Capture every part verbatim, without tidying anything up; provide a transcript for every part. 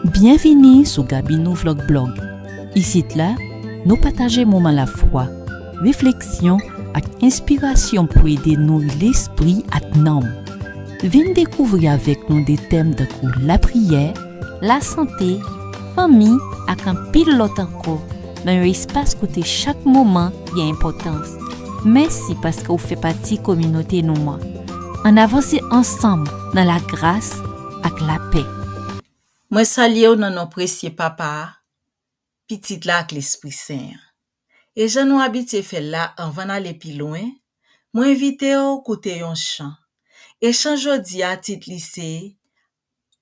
Byenvini sou Gaby Nou Vlog Blog. Isit la, nou pataje moman lafwa, refleksyon ak enspirasyon pou ede nouri lespri ak nanm. Vin dekouvri avèk nou de tèm tankou lapriyè, lasante, fanmi ak anpil lòt ankò nan yon espas kote chak moman gen enpòtans. Mèsi paske w fè pati kominote nou an. Ann avanse ansanm nan lagras ak lapè. Mwen salye w nan non presye Papa a, Pitit la ak Lespri Sen an. E jan nou abitye fè l la, anvan n ale pi lwen, mwen envite w koute yon chan. E chan jodi a, tit li se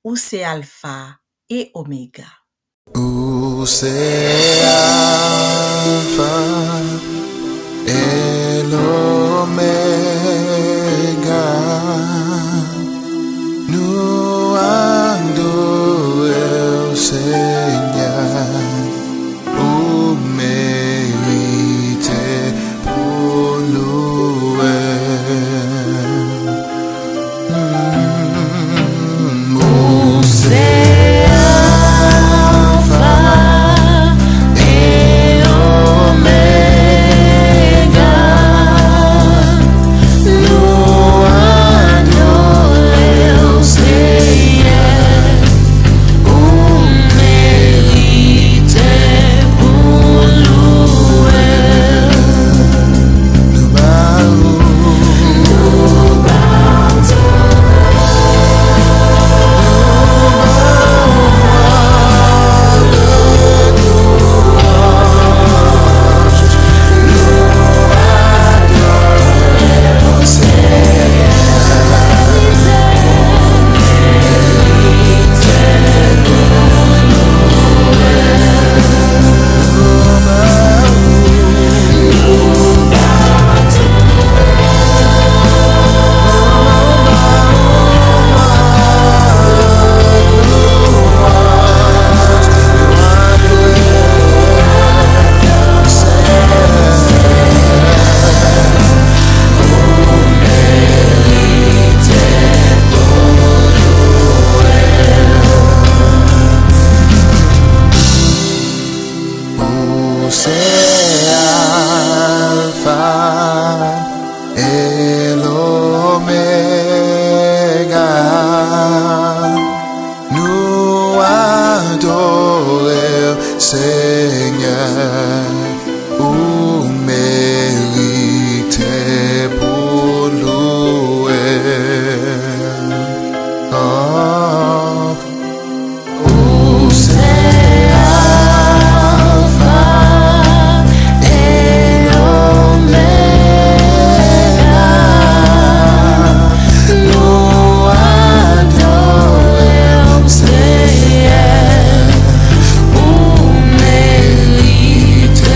Ou se Alfa e Omega. Ou se Alfa e Lomega. Nou adore w, Senyè. Ou merite pou louwe. Ou se Alfa e Omega. Nou adore w, Senyè. Ou merite pou louwe. Nou ba ou, nou ba ou tout louanj, nou adore w, Senyè. Ou se Alfa e Lomega. Nou adore w, Senyè. Ou merite pou louwe. Oh. Ou se Alfa e Omega. Nou adore w, Senyè. Ou merite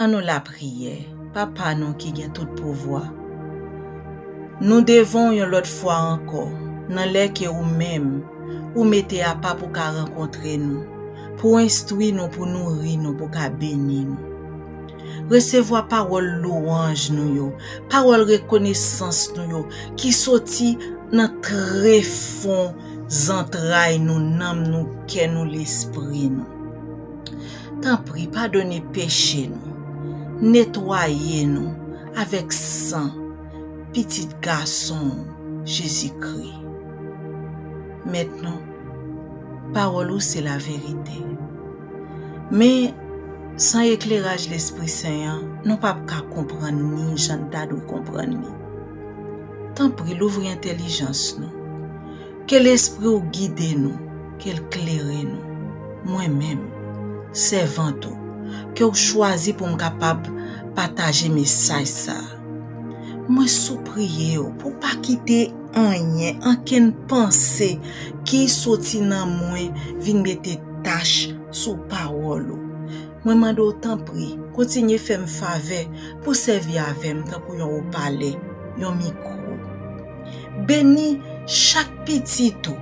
Nou lapriyè. Papa nou ki gen tout pouvwa, nou devan w yon lòt fwa ankò, nan lè ke ou menm, ou mete apa pou ka rankontre nou, pou enstwi nou, pou nouri nou, pou ka beni nou. Resevwa pawòl lwanj nou yo, pawòl rekonesans nou yo, ki soti nan trefon zantray nou, nanm nou, kè nou, lespri nou. Tanpri, padone peche nou, netwaye nou avèk san Pitit Gason w, Jezikri. Mèt nou, pawòl ou se laverite. Men, san ekleraj Lespri Sen an, nou p ap ka konprann ni jan n ta dwe konprann li. Tanpri, louvri entèlijans nou. Ke Lespri w gide nou, ke l klere nou. Mwen menm, sèvant ou, ke w chwazi pou m kapab pataje mesaj sa a. Mwen sipliye w pou w pa kite anyen, ankenn panse ki soti nan mwen vin mete tach sou pawòl ou. Mwen mande w tanpri, kontinye fè m favè pou sèvi avè m tankou yon opalè, yon mikwo. Beni chak pitit ou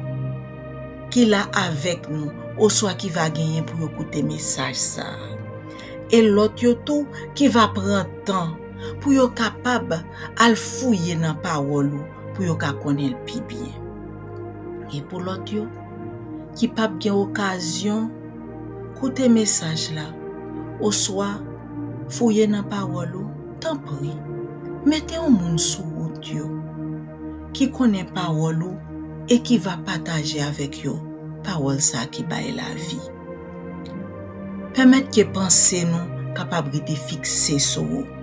ki la avèk nou, oswa ki va genyen pou yo koute mesaj sa a. E lòt yo tou ki va pran tan pou yo kapab al fouye nan pawòl ou, pou yo ka konnen l pi byen. E pou lòt yo ki p ap gen okazyon koute mesaj la, oswa fouye nan pawòl ou, tanpri, mete yon moun sou wout yo ki konnen pawòl ou e ki va pataje avèk yo pawòl sa a ki bay lavi. Pèmèt ke panse nou kapab rete fikse sou ou,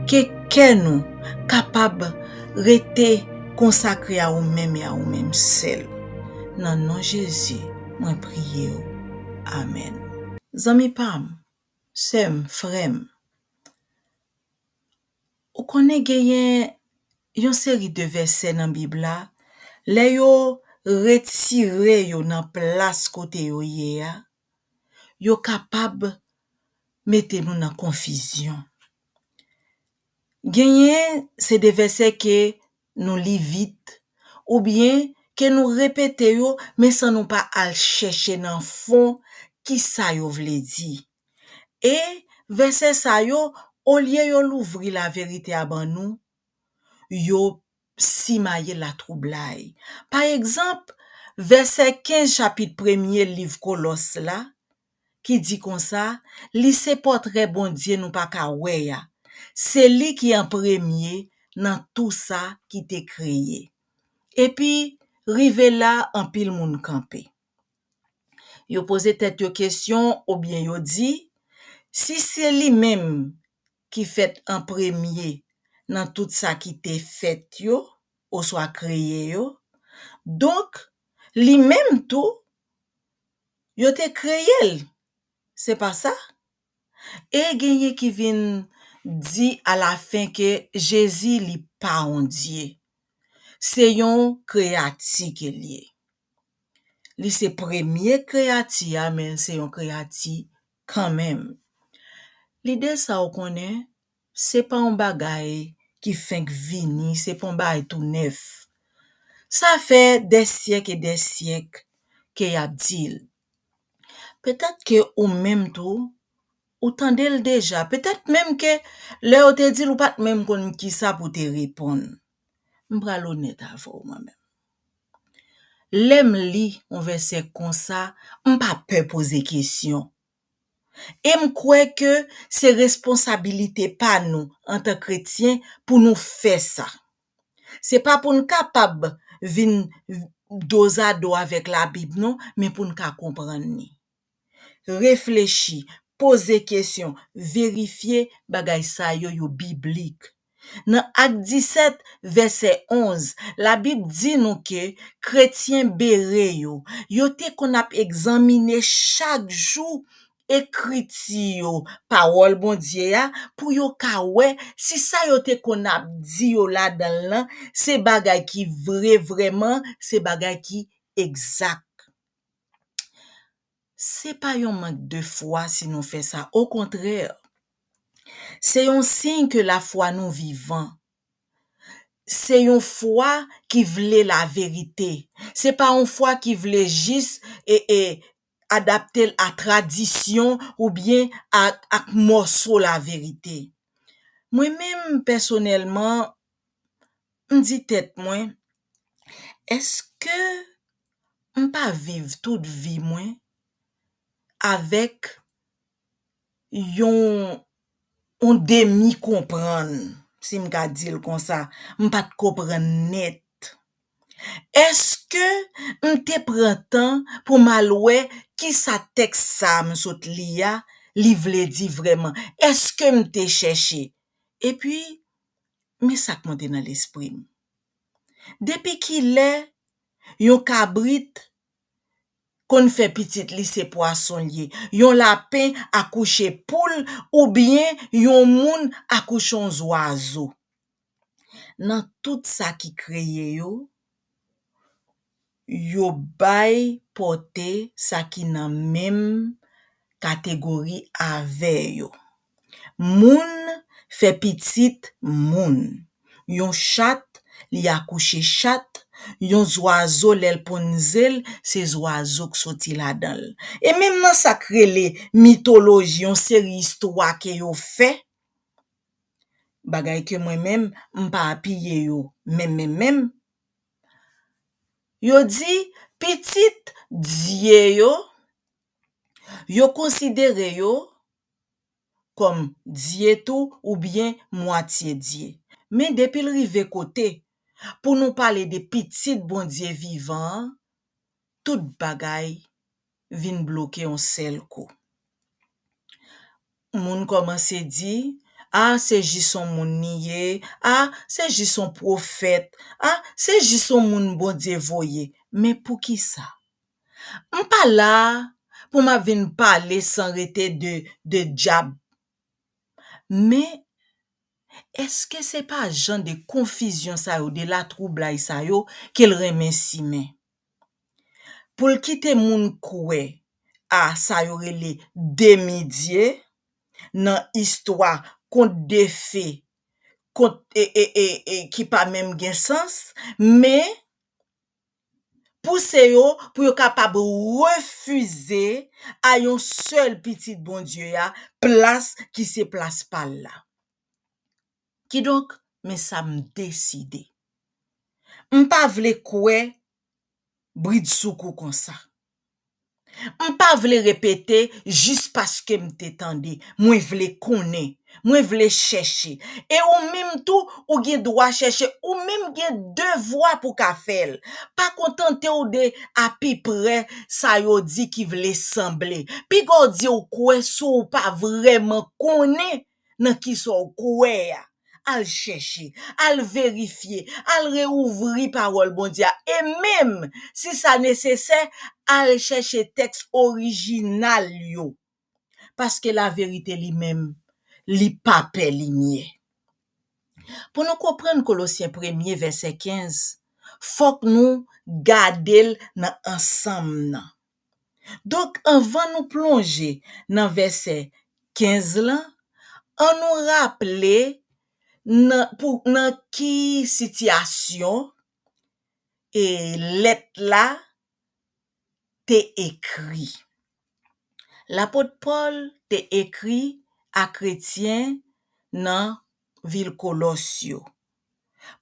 ke kè nou kapab rete konsakre a ou menm e a ou menm sèl. Nan non Jezi, mwen priye w. Amèn. Zanmi pa m, sè m, frè m, ou konnen genyen yon seri de vèsè nan Bib la, lè yo retire yo nan plas kote yo ye a, yo kapab mete nou nan konfizyon. Genyen se de vèsè ke nou li vit, oubyen ke nou repete yo, men san nou pa al chèche nan fon kisa yo vle di. E vèsè sa yo, olye yo louvri laverite a ban nou, yo simaye latwoublay. Pa egzanp, vèsè kenz chapit premye liv Kolòs la, ki di konsa, li se pòtrè Bondye nou pa ka wè a. Se li ki an premye nan tou sa ki te kreye. Epi, rive la, anpil moun kanpe. Yo poze tèt yo kesyon oubyen yo di, si se li menm ki fèt an premye nan tout sa ki te fèt yo, oswa kreye yo, donk, li menm tou, yo te kreye l. Se pa sa? E genyen ki vin di alafen ke Jezi li pa yon Dye. Se yon kreyati ke l ye. Li se premye kreyati a, men se yon kreyati kanmenm. Lide sa ou konnen, se pa yon bagay ki fenk vini, se pa yon bagay tou nèf. Sa fè dè syèk e dè syèk ke y ap di l. Petèt ke ou menm tou, ou tande l deja. Petèt menm ke lè yo te di l, ou pa t menm konn kisa pou te reponn. M pral onèt avè w mwen menm. Lè m li yon vèsè konsa, m pa pè poze kesyon. E m kwè ke se responsabilite pa nou antan kretyen pou nou fè sa. Se pa pou n kapab vin dozado avèk Labib non, men pou n ka konprann li. Reflechi, poze kesyon, verifye bagay sa yo, yo biblik. Nan Ak disèt, vèsè onz, Labib di nou ke kretyen bere yo, yo te konn ap egzamine chak jou ekriti yo, pawòl Bondye a, pou yo ka wè si sa yo te konn ap di yo ladan l lan, se bagay ki vre vrèman, se bagay ki egzak. Se pa yon mank de fwa si nou fè sa. Okontrè, Se yon siy ke lafwa nou vivan. Se yon fwa ki vle laverite. Se pa yon fwa ki vle jis e, e adapte l a tradisyon oubyen ak, ak mòso laverite. Mwen menm, pèsonèlman, m di tèt mwen, èske m pa viv tout vi mwen avèk yon, yon demi konprann, si m ka di l konsa, m pa t konprann nèt. Èske m te pran tan pou m al wè kisa tèks sa a m sot li a, li vle di vrèman? Èske m te chèche? Epi, men sa k monte nan lespri m. Depi kilè yon kabrit konn fè pitit li se pwason l ye, yon lapen akouche poul, oubyen yon moun akouche yon zwazo? Nan tout sa ki kreye yo, yo bay pòte sa ki nan menm kategori avè yo. Moun fè pitit moun. Yon chat, li akouche chat. Yon zwazo, lè l ponn ze l, se zwazo k soti ladan l. E menm nan sa k rele mitoloji, yon seri istwa ke yo fè, bagay ke mwen menm, m pa apiye yo, menm, menm, menm. Yo di, pitit Dye yo, yo konsidere yo kòm Dye tou oubyen mwatye Dye. Men depi l rive kote pou nou pale de pitit Bondye vivan an, tout bagay vin bloke yon sèl kou. Moun kòmanse di, a, se jis yon moun li ye, a, se jis yon pwofèt, a, se jis yon moun Bondye voye. Men poukisa? M pa la pou m ap vin pale san rete de, de dyab. Men, èske se pa jan de konfizyon sa yo, de latwoublay sa yo, ke l renmen simen? Pou l kite moun kwè a sa yo rele demi dye nan istwa kont de fe, kont, e, e, e, e, ki pa menm gen sans, men pouse yo pou yo kapab refize a yon sèl pitit Bondye a plas ki se plas pa l la. Kidonk, men sa m deside. M pa vle kwè bridsoukou konsa. M pa vle repete jis paske m te tande. Mwen vle konnen. Mwen vle chèche. E ou menm tou, ou gen dwa chèche. Ou menm gen devwa pou ka fè l. Pa kontante w de apiprè sa yo di ki vle sanble. Piga w di w kwè si w pa vrèman konnen nan kisa w kwè a. Al chèche, al verifye, al reouvri pawòl Bondye a. E menm, si sa nesesè, al chèche tèks orijinal yo. Paske laverite li menm, li pa pè limyè. Pou nou konprann Kolosyen premye vèsè kenz, fòk nou gade l nan ansanm nan. Donk, anvan nou plonje nan vèsè kenz lan, ann nou raple nan, pou, nan ki sitiyasyon e lèt la te ekri. Lapot Pòl te ekri a kretyen nan vil Kolòs yo,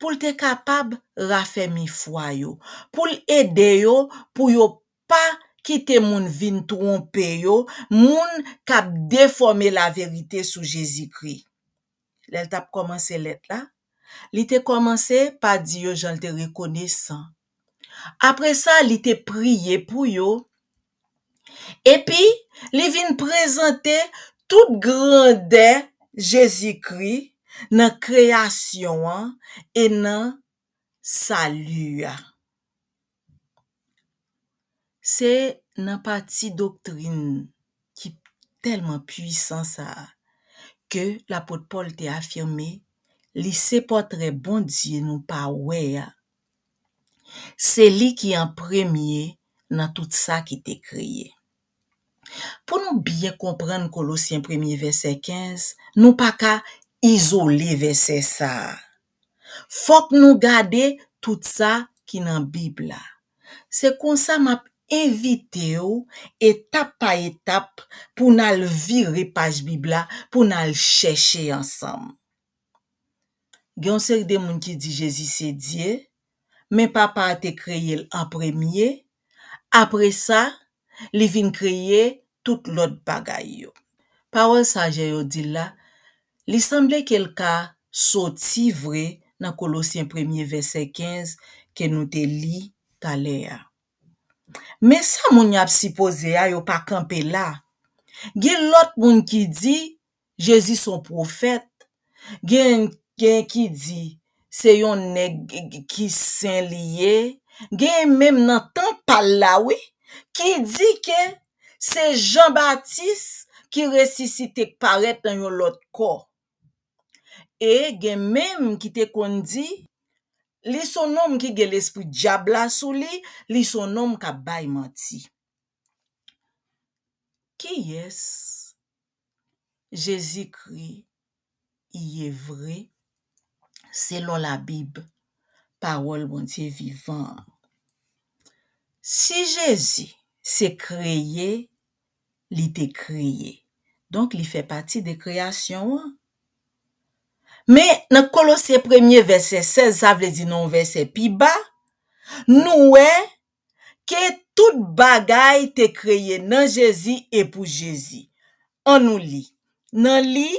pou l te kapab rafèmi fwa yo, pou l ede yo pou yo pa kite moun vin twonpe yo, moun k ap defòme laverite sou Jezikri. Lè l t ap kòmanse lèt la, li te kòmanse pa di yo jan l te rekonesan. Apre sa, li te priye pou yo. Epi, li vin prezante tout grandè Jezikri nan kreyasyon an e nan sali a. Se nan pati doktrin ki tèlman pwisan sa a ke lapot Pòl te afime, li se pòtrè Bondye nou pa wè a. Se li ki an premye nan tout sa ki te kreye. Pou nou byen konprann Kolosyen premye vèsè kenz, nou pa ka izole vèsè sa a. Fòk nou gade tout sa ki nan Bib la. Se konsa m ap envite w, etap pa etap, pou n al vire paj Bib la, pou n al chèche ansanm. Gen yon seri de moun ki di Jezi se Dye, men Papa a te kreye l an premye. Apre sa, li vin kreye tout lòt bagay yo. Pawòl sa jan yo di l la, li sanble ke l ka soti vre nan Kolosyen premye vèsè kenz ke nou te li talè a. Men sa moun y ap sipoze a, yo pa kanpe la. Gen lòt moun ki di Jezi se yon pwofèt. Gen, gen ki di se yon nèg ki sen li ye. Gen menm nan tan pa l la, wi, ki di ke se Jan Batis ki resisite, k parèt nan yon lòt kò. E gen menm ki te konn di, li se yon nonm ki gen lespri dyab la sou li, li se yon nonm k ap bay manti. Kiyès Jezikri ye vre, selon Labib, pawòl Bondye vivan an? Si Jezi se kreye li te kreye, donk li fè pati de kreyasyon an. Men nan Kolosyen premye vèsè sèz, sa vle di nan yon vèsè pi ba, nou wè ke tout bagay te kreye nan Jezi e pou Jezi. Ann nou li. Nan li,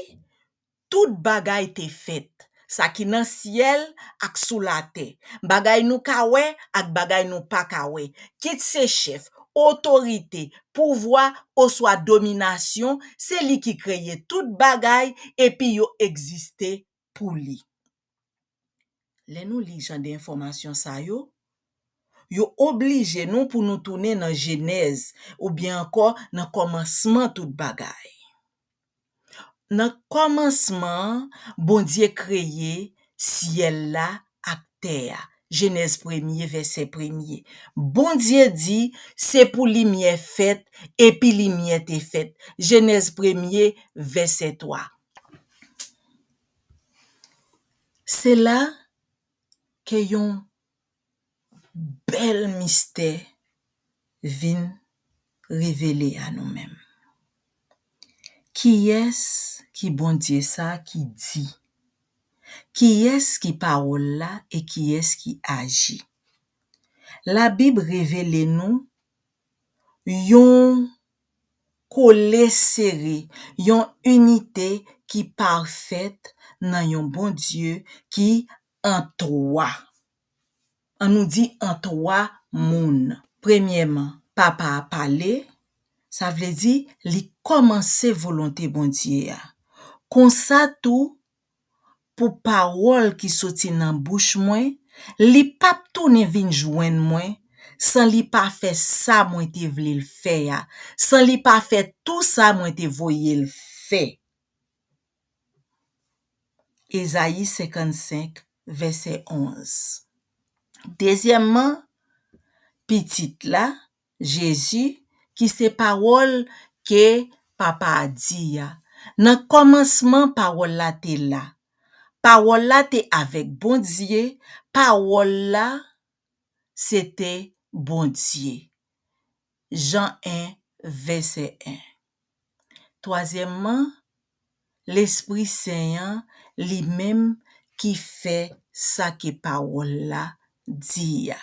tout bagay te fèt, sa ki nan syèl ak sou latè, bagay nou ka wè ak bagay nou pa ka wè, kit se chèf, otorite, pouvwa oswa dominasyon, se li ki kreye tout bagay epi yo egziste pou li. Lè nou li jan de enfòmasyon sa yo, yo oblije nou pou nou tounen nan Jenèz, oubyen ankò nan kòmansman tout bagay. Nan kòmansman an, Bondye kreye syèl la ak tè a. Jenèz premye, vèsè premye. Bondye di, se pou limyè fèt, epi limyè te fèt. Jenèz premye, vèsè twa. Se la ke yon bèl mistè vin revele a nou menm. Kiyès ki Bondye sa ki di? Kiyès ki pawòl la e kiyès ki aji? Labib revele nou yon kole sere, yon inite ki pafèt nan yon Bondye ki an twa. Ann nou di an twa moun. Premyèman, Papa a pale, sa vle di li kòmanse volonte Bondye a. Konsa tou, pou pawòl ki soti nan bouch mwen, li p ap tounen vin jwenn mwen san li pa fè sa mwen te vle l fè a, san li pa fè tou sa mwen te voye l fè. Ezayi senkannsenk, vèsè onz. Dezyèmman, Pitit la, Jezi, ki se pawòl ke Papa a di a. Nan kòmansman, pawòl la te la. Pawòl la te avèk Bondye, pawòl la se te Bondye. Jan en, vèsè en. Twazyèmman, Lespri Sen an, li menm ki fè sa ke pawòl la di a.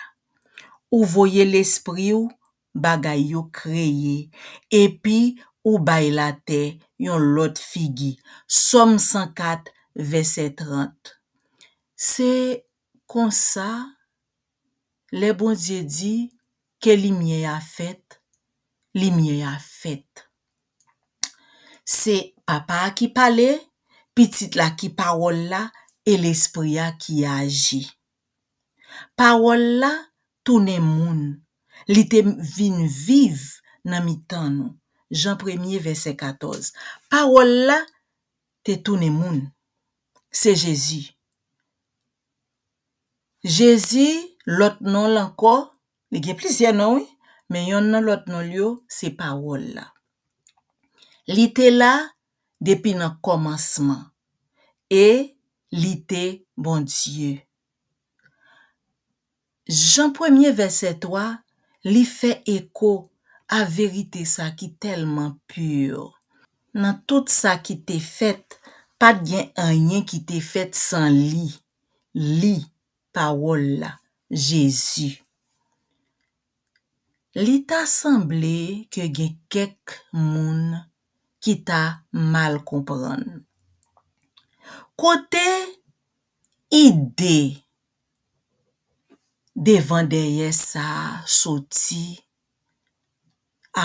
Ou voye Lespri w, bagay yo kreye, epi ou bay latè yon lòt figi. Sòm san kat, vèsè trant. Se konsa, lè Bondye di ke limyè a fèt, limyè a fèt. Se Papa a ki pale, Pitit la ki pawòl la, e Lespri a ki aji. Pawòl la tounen moun, li te vin viv nan mitan nou. Jan premye, vèsè katòz. Pawòl la te tounen moun. Se Jezi. Jezi, lòt non l ankò, li gen plizyè non, wi, men yonn nan lòt non l yo, se Pawòl la. Li te la depi nan kòmansman, e li te Bondye. Jan premye vèsè twa, li fè eko a verite sa ki tèlman pi. Nan tout sa ki te fèt, pa t gen anyen ki te fèt san li, li, pawòl la, Jezi. Li ta sanble ke gen kèk moun ki ta mal konprann. Kote ide devan dèyè sa a soti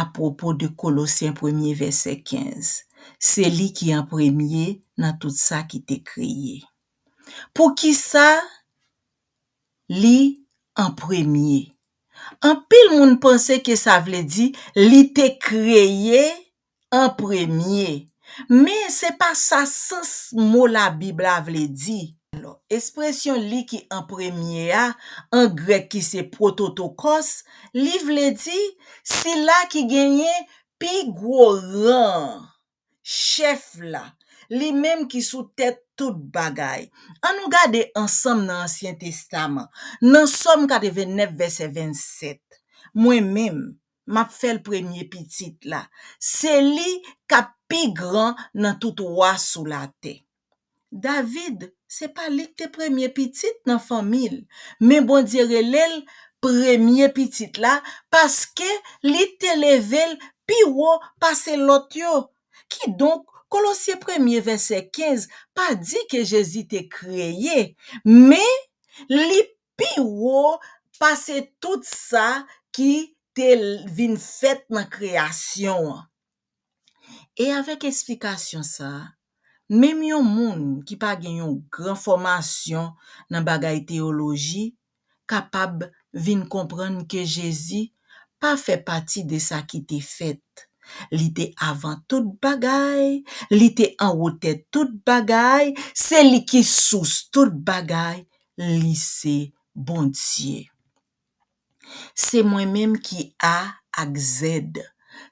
apwopo de Kolosyen premye vèsè kenz? Se li ki an premye nan tout sa ki te kreye. Poukisa li an premye? Anpil moun panse ke sa vle di li te kreye an premye. Men se pa sa sans mo Labib la vle di. Alò, ekspresyon li ki an premye a, an grèk ki se prototokos, li vle di sila ki genyen pi gwo ran an, chèf la, li menm ki sou tèt tout bagay. Ann nou gade ansanm nan Ansyen Testaman, nan Sòm katrevennnèf, vèsè vennsèt. Mwen menm, m ap fè l premye pitit la. Se li k ap pi gran nan tout wa sou latè. David, se pa li k te premye pitit nan fanmi l, men Bondye rele l premye pitit la paske li te leve l pi wo pase lòt yo. Kidonk, Kolosyen premye vèsè kenz pa di ke Jezi te kreye, men li pi wo pase tout sa ki te vin fèt nan kreyasyon an. E avèk esplikasyon sa a, menm yon moun ki pa gen yon gran fòmasyon nan bagay teyoloji kapab vin konprann ke Jezi pa fè pati de sa ki te fèt. Li te avan tout bagay, li te anwo tèt tout bagay, se li ki sous tout bagay, li se Bondye. Se mwen menm ki A ak Z.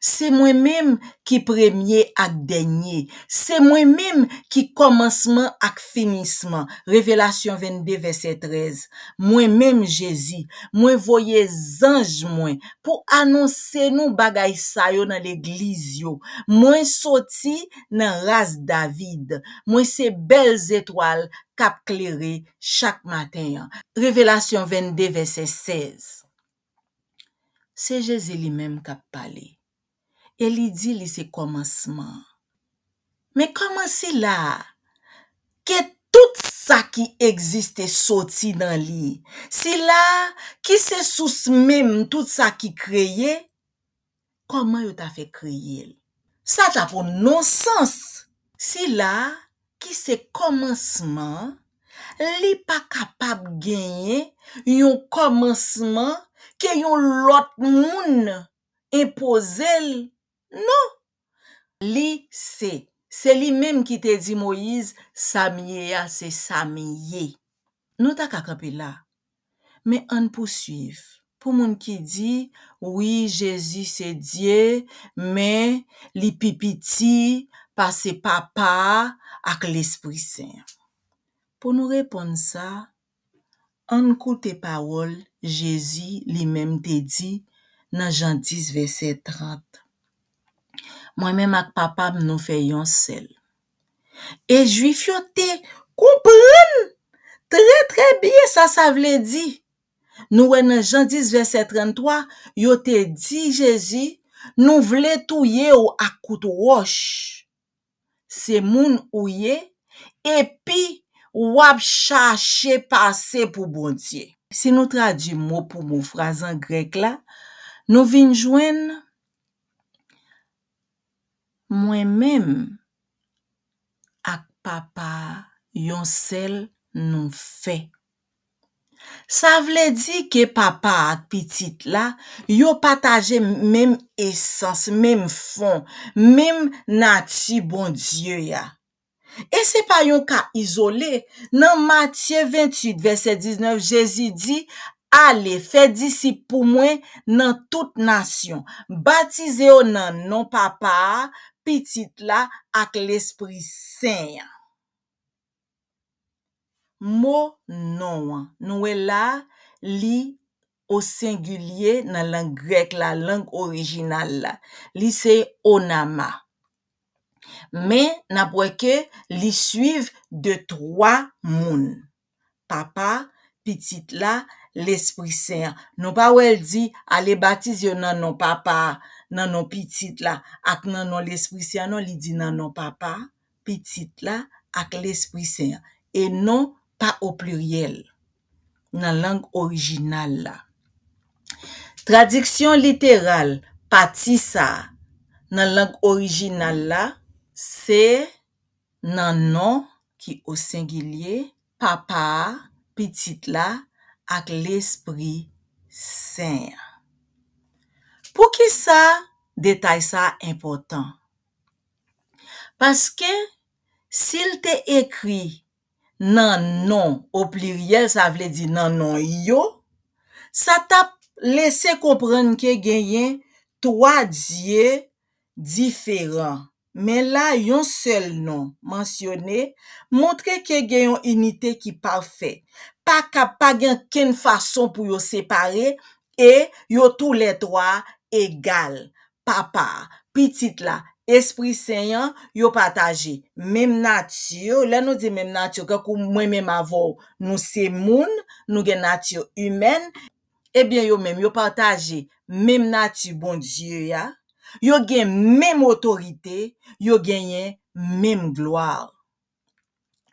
Se mwen menm ki premye ak dènye. Se mwen menm ki kòmansman ak finisman. Revelasyon vennde, vèsè trèz. Mwen menm, Jezi, mwen voye zanj mwen pou anonse nou bagay sa yo nan legliz yo. Mwen soti nan ras David. Mwen se bèl zetwal k ap klere chak maten an. Revelasyon vennde, vèsè sèz. Se Jezi li menm k ap pale. E li di li se kòmansman an. Men kòman sila a ke tout sa ki egziste soti nan li, sila a ki se sous menm tout sa ki kreye, kòman yo ta fè kreye l? Sa t ap yon nonsans. Sila a ki se kòmansman an, li pa kapab genyen yon kòmansman ke yon lòt moun enpoze l. Non. Li se. Se li menm ki te di Moyiz, "Sa m ye a, se sa m ye." Nou ta ka kanpe la, men ann pouswiv. Pou moun ki di, "Wi, Jezi se Dye, men li pi piti pase Papa a ak Lespri Sen." Pou nou reponn sa, ann koute pawòl Jezi li menm te di nan Jan dis, vèsè trant. "Mwen menm ak Papa m, nou fè yon sèl." E Jwif yo te konprann trè, trè byen sa sa vle di. Nou wè nan Jan dis, vèsè tranntwa, yo te di Jezi, "Nou vle touye w ak kout wòch. Se moun ou ye, epi w ap chache pase pou Bondye." Si nou tradui mo pou mo fraz an grèk la, nou vin jwenn, "Mwen menm ak Papa a, yon sèl nou fè." Sa vle di ke Papa ak Pitit la, yo pataje menm esans, menm fon, menm nati Bondye a. E se pa yon ka izole. Nan Matye venntuit, vèsè diznèf, Jezi di, "Ale, fè disip pou mwen nan tout nasyon. Batize yo nan non Papa a, Pitit la ak Lespri Sen an. Mo non an, nou wè la, li o sengilye nan lang grèk la, lang orijinal la. Li se onama. Men, n ap wè ke li swiv de twa moun. Papa, Pitit la, Lespri Sen an. Nou pa wè l di, "Ale batize yo nan non Papa a, nan non Pitit la, ak nan non Lespri Sen an," non, li di nan non Papa, Pitit la, ak Lespri Sen an. E non pa o pliryèl nan lang orijinal la. Tradiksyon literal pati sa a nan lang orijinal la, se nan non ki o sengilye, Papa a, Pitit la, ak Lespri Sen an. Poukisa detay sa a enpòtan? Paske si l te ekri nan non o pliryèl, sa vle di nan non yo, sa t ap lese konprann ke genyen twa Dye diferan. Men la, yon sèl non mansyone montre ke gen yon inite ki pafè. Pa ka, pa gen okenn fason pou yo separe e yo toulètwa egal. Papa a, Pitit la, Espri Sen an, yo pataje menm nati. Lè nou di menm nati, kankou mwen menm avè w, nou se moun, nou gen nati imèn, ebyen, yo menm, yo pataje menm nati Bondye a, yo gen menm otorite, yo genyen menm glwa.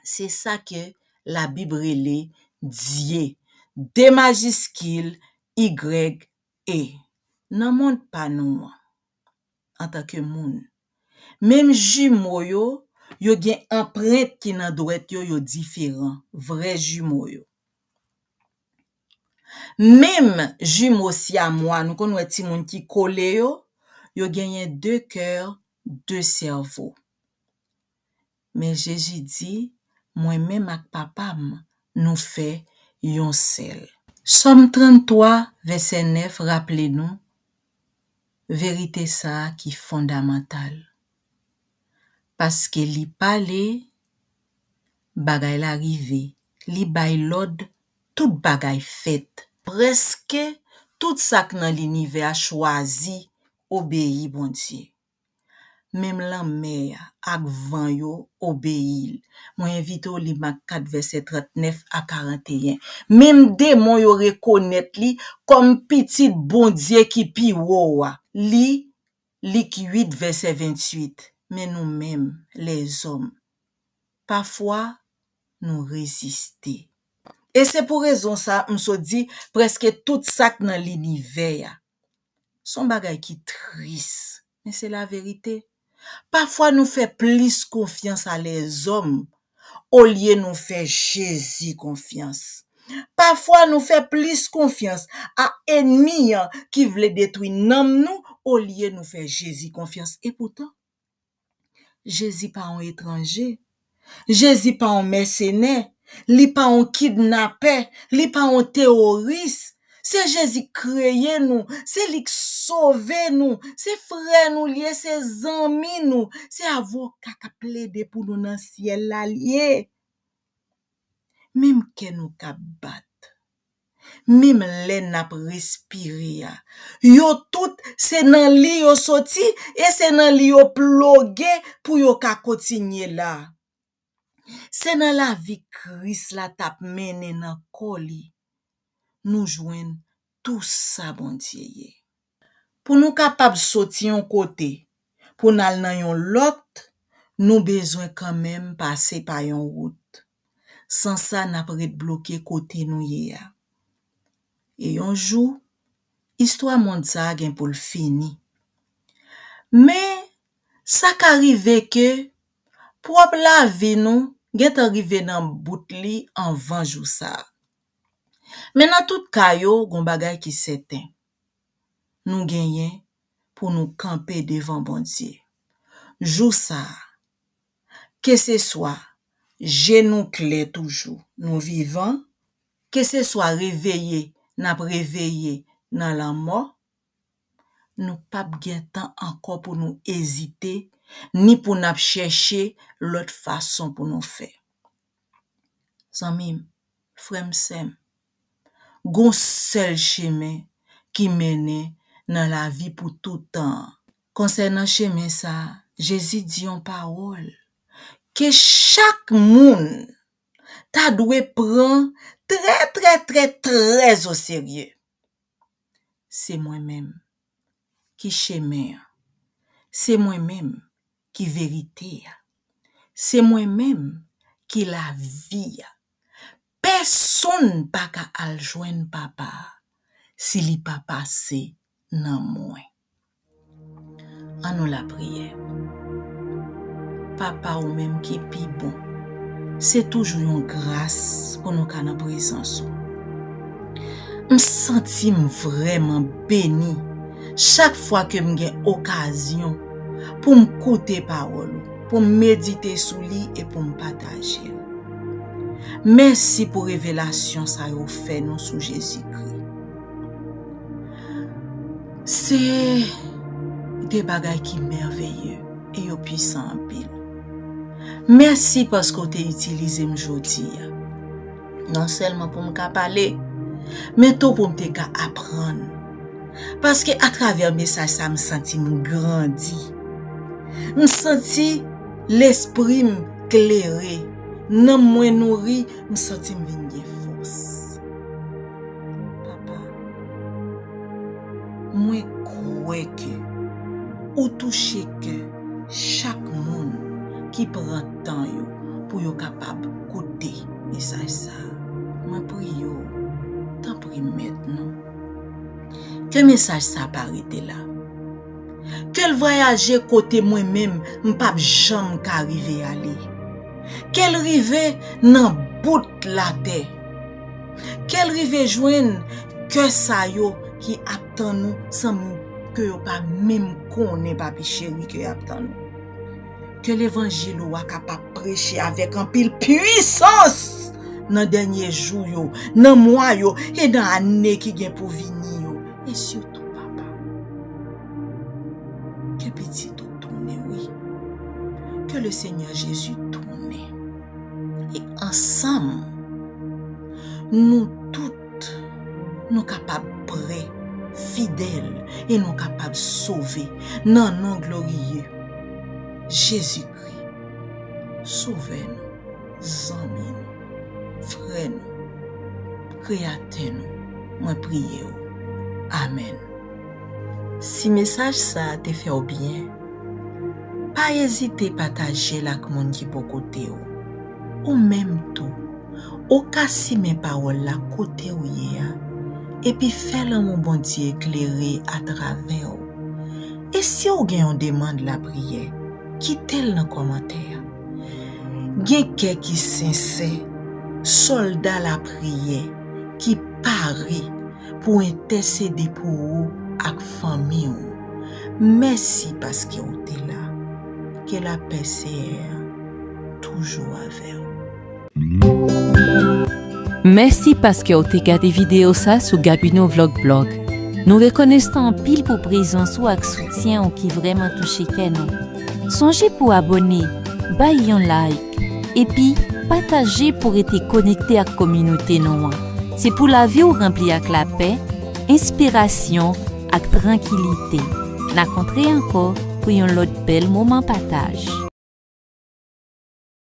Se sa ke Labib rele Dye, D majiskil, Y E, nan mond pa nou an, antanke moun. Menm jimo yo, yo gen anprent ki nan dwèt yo, yo diferan, vrè jimo yo. Menm jimo syamwa, nou konn wè timoun ki kole yo, yo genyen de kè, de sèvo. Men Jezi di, "Mwen menm ak Papa m, nou fè yon sèl." Sòm tranntwa, vèsè nèf, raple nou verite sa a ki fondamantal. Paske li pale, bagay la rive. Li bay lòd, tout bagay fèt. Prèske tout sa k nan linivè a chwazi obeyi Bondye. Menm lanmè a ak van yo obeyi l. Mwen envite w li Mak kat, vèsè trannèf a karanteyen. Menm demon yo rekonèt li kòm pitit Bondye ki pi wo a. Li Lik uit, vèsè venntuit. Men nou menm, lèzòm, pafwa, nou reziste. E se pou rezon sa a, m sot di, prèske tout sa k nan linivè a. Se yon bagay ki tris, men se laverite. Pafwa, nou fè plis konfyans a lèzòm olye nou fè Jezi konfyans. Pafwa, nou fè plis konfyans a ènmi an ki vle detwi nanm nou olye nou fè Jezi konfyans. Epoutan, Jezi pa yon etranje. Jezi pa yon mèsenè. Li pa yon kidnapè. Li pa yon teworis. Se Jezi k kreye nou. Se li k sove nou. Se frè nou li ye, se zanmi nou. Se avoka k ap plede pou nou nan syèl la li ye. Menm kè nou k ap bat, menm lè n ap respire a, yo tout se nan li yo soti e se nan li yo ploge pou yo ka kontinye la. Se nan lavi Kris la t ap mennen nan kò li nou jwenn tou sa Bondye ye. Pou nou kapab soti yon kote pou n al nan yon lòt, nou bezwen kanmenm pase pa yon wout. San sa, n ap ret bloke kote nou ye a. E yon jou, istwa mond sa a gen pou l fini. Men, sa ka rive ke pwòp lavi nou gentan rive nan bout li anvan jou sa a. Men nan tout ka yo, gon bagay ki sèten. Nou genyen pou nou kanpe devan Bondye. Jou sa a, keseswa je nou klè toujou, nou vivan, keseswa reveye n ap reveye nan lanmò, nou p ap gen tan ankò pou nou ezite ni pou n ap chèche lòt fason pou nou fè. Zanmi m, frè m, sè m, gon sèl chemen ki mennen nan lavi pou toutan an. Konsènan chemen sa a, Jezi di yon pawòl ke chak moun ta dwe pran trè, trè, trè, trè oserye. Se mwen menm ki chemen an. Se mwen menm ki verite a. Se mwen menm ki lavi a. Pèsonn pa ka al jwenn Papa a si li pa pase nan mwen. An nou lapriyè. Papa, ou menm ki pi bon, se toujou yon gras pou nou ka nan prezans ou. M santi m vrèman beni chak fwa ke m gen okazyon pou m koute pawòl ou, pou m medite sou li e pou m pataje l. Mèsi pou revelasyon sa yo fè nou sou Jezikri. Se de bagay ki mèveye e yo pwisan anpil. Mèsi paske w te itilize m jodi a. Non sèlman pou m ka pale, men tou pou m te ka aprann. Paske atravè mesaj sa, m santi m grandi. M santi lespri m klere. Nanm mwen nouri, m santi m vin gen fòs. Papa, mwen kwè ke ou touche kè chak moun ki pran tan yo pou yo kapab koute mesaj sa a. Mwen priye w, tanpri, Mèt nou, ke mesaj sa a pa rete la. Ke l vwayaje kote mwen menm m p ap janm ka rive ale. Ke l rive nan bout latè. Ke l rive jwenn kè sa yo ki ap tann ou san ke yo pa menm konnen, Papi cheri, ke y ap tann ou. Ke levanjil ou a kapab preche avèk anpil pwisans nan dènye jou yo, nan mwa yo e nan ane ki gen pou vini yo. E sitou, Papa, ke pitit ou tounen, wi. Ke le Senyè Jezi tounen. E ansanm, nou tout, nou kapab prè, fidèl, e nou kapab sove nan non gloriye Jezikri, Sovè nou, zanmi nou, frè nou, Kreyatè nou, mwen priye w. Amèn. Si mesaj sa a te fè w byen, pa ezite pataje l ak moun ki bò kote w. Ou menm tou, ou ka simen pawòl la kote w ye a, epi fè lanmou Bondye klere atravè w. E si w gen yon demann lapriyè, kite l nan kòmantè a. Gen kè ki sensè, sòlda lapriyè ki pare pou entèsede pou ou ak fanmi w. Mèsi paske w te la. Ke lapè Seyè a toujou avè w. Mèsi paske w te gade videyo sa sou Gabino Vlog Blog. Nou rekonesan anpil pou prezans ou ak soutyen ou ki vrèman touche kè nou. Sonje pou abòne, bay yon like, epi pataje pou rete konekte ak kominote nou an. Se pou lavi w ranpli ak lapè, enspirasyon ak trankilite. N a kontre ankò pou yon lòt bèl moman pataj.